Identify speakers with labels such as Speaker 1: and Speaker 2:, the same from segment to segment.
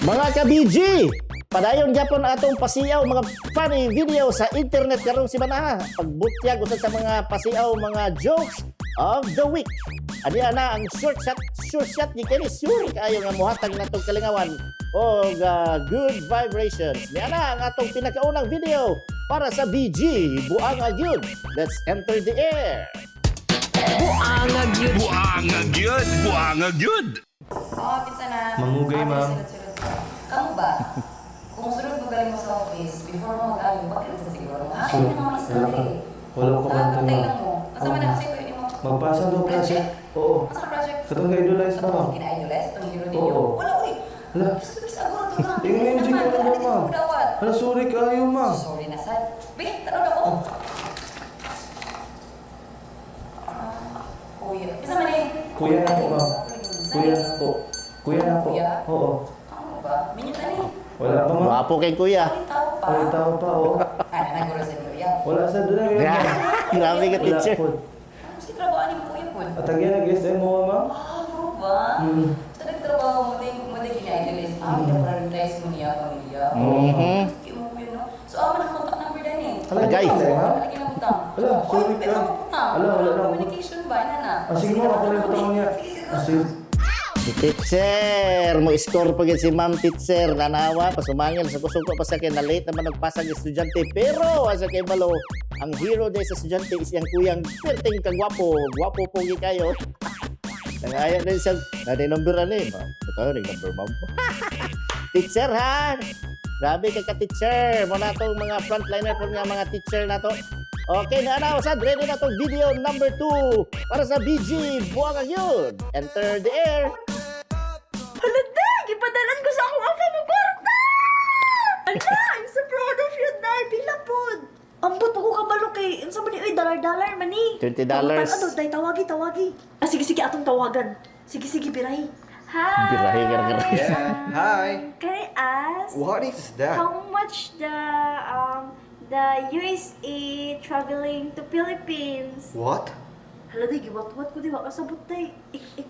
Speaker 1: Mga ka-BG, padayon gyapon atong pasiaw mga funny video sa internet karong simana. Pagbutyag usab sa mga pasiaw mga jokes of the week. Ani ana ang short shot, sure shot ni kini, sure kaayo nga mohatag natong kalingawan og good vibrations. Ni ana ang atong pinakaunang video para sa BG Buanga Gyud. Let's enter the air.
Speaker 2: Buanga gyud.
Speaker 3: Buanga gyud, buanga gyud.
Speaker 4: Oh, kinsa na?
Speaker 5: Mamugay,
Speaker 4: Ah,
Speaker 5: ma'am.
Speaker 4: Sunod-sunod ka. Kamu ba? Kung sunod mo galing mo sa office, before mo mag-ayo, bakit sa siguro? Ha?
Speaker 5: So,
Speaker 4: Hindi naman isa
Speaker 5: wala ka. Wala ko
Speaker 4: Ah,
Speaker 5: kabantay,
Speaker 4: bantay
Speaker 5: ma'am.
Speaker 4: lang mo. Asa man na kasi ito yung
Speaker 5: Magpasa daw project. Oo.
Speaker 4: Asa ka project?
Speaker 5: Katong ga-idolize ba, ma'am?
Speaker 4: Katong gina-idolize? Itong hero ninyo?
Speaker 5: Oo.
Speaker 4: Wala, uy.
Speaker 5: Hala.
Speaker 4: Gusto ko to lang.
Speaker 5: Ingnan
Speaker 4: Naman,
Speaker 5: yung
Speaker 4: wala
Speaker 5: ko,
Speaker 4: dito
Speaker 5: ma'am.
Speaker 4: ko dawat.
Speaker 5: Hala, sorry kayo, ma'am.
Speaker 4: Sorry na, sad. Be, tanong ako. Ah, kuya. Isa man eh.
Speaker 5: Kuya na po, ma'am. Kuya na po. Kuya na po.
Speaker 4: Kuya?
Speaker 5: Oo.
Speaker 4: Ano ba? Minyo na ni.
Speaker 5: Wala pa, ma'am.
Speaker 1: Gwapo kay kuya.
Speaker 4: Ay, tao pa.
Speaker 5: Ay, tao pa, oo.
Speaker 4: Ah, naguro sa kuya.
Speaker 5: Wala sa doon na
Speaker 1: Grabe ka,
Speaker 5: Wala
Speaker 1: teacher.
Speaker 5: po.
Speaker 4: Ano si trabaho ni kuya po?
Speaker 5: At ang nag-SM mo, ma'am?
Speaker 4: Ah, bro ba? Sa nagtrabaho mo din gina-idolize. Ah, pina-prioritize mo niya, pamilya. Sige mo kuya, no? So, ah, man ang contact number din eh.
Speaker 5: Hala,
Speaker 1: Agay.
Speaker 5: wala, ma'am.
Speaker 4: Lagi na butang.
Speaker 5: Hala, sorry
Speaker 4: Oy,
Speaker 5: ka.
Speaker 4: pero butang.
Speaker 5: Hala, wala na.
Speaker 4: Communication ba? Ina na.
Speaker 5: Ah, sige, ma'am. Ako na yung butang niya.
Speaker 4: Sige, sige.
Speaker 5: Ah, sige.
Speaker 1: Si teacher, mo score pa gyud si ma'am teacher. Nanawa, pasumangil sa kusuko pa sa kay na late naman nagpasa ang estudyante. Pero asa kay balo, ang hero day sa estudyante is iyang kuyang perting kagwapo. Gwapo po gyud kayo. Nangaya din siya, nani number ani, ma'am. Ito ning number, ma'am. Teacher ha. Grabe kay ka teacher. Mo na tong mga frontliner po nga mga teacher na to. Okay na na usad, ready na tong video number 2 para sa BG Buanga yun. Enter the air.
Speaker 6: Hala, day! Gipadalan ko sa akong afa mo kwarta! Ala, I'm so proud of you, Day! Pila pod! Ambot ako kabalo kay unsa man ni oy, dollar-dollar man ni.
Speaker 1: $20.
Speaker 6: Ano, day, tawagi, tawagi. Ah, sige, sige, atong tawagan. Sige, sige, birahi. Hi.
Speaker 1: Birahi, gara-gara.
Speaker 7: Yeah. Hi.
Speaker 6: Can I ask
Speaker 7: What is that?
Speaker 6: how much the USA traveling to Philippines?
Speaker 7: What?
Speaker 6: Hala day, giwat-wat ko di wa kasabot day.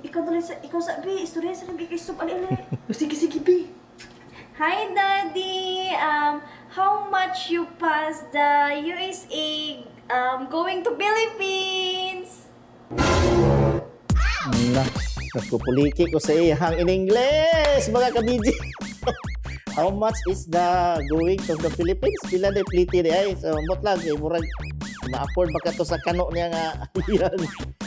Speaker 6: Ikaw dali sa ikaw sa bi, istorya sa bi kay sub ali ali. Sige, sige, bi. Hi, Daddy. How much you pass the USA going to Philippines?
Speaker 1: Na, nagpupuliki ko sa iyang in English, mga kabiji. How much is the going to the Philippines? Pila na pliti di ay. So, mot lang, eh, murag, ma-afford ba ka to sa kano niya nga iyang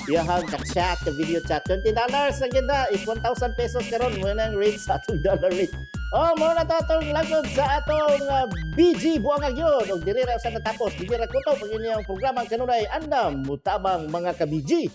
Speaker 1: iyang ka-chat, ka video chat. $20 na ganda is 1,000 pesos karon mo na ang rate sa atong dollar rate. Oh, mo na to atong langkob sa atong BG Buanga gyud. Og diri ra sa natapos, diri ra kutob ang inyong programa kanunay andam mutabang, mga ka-BG.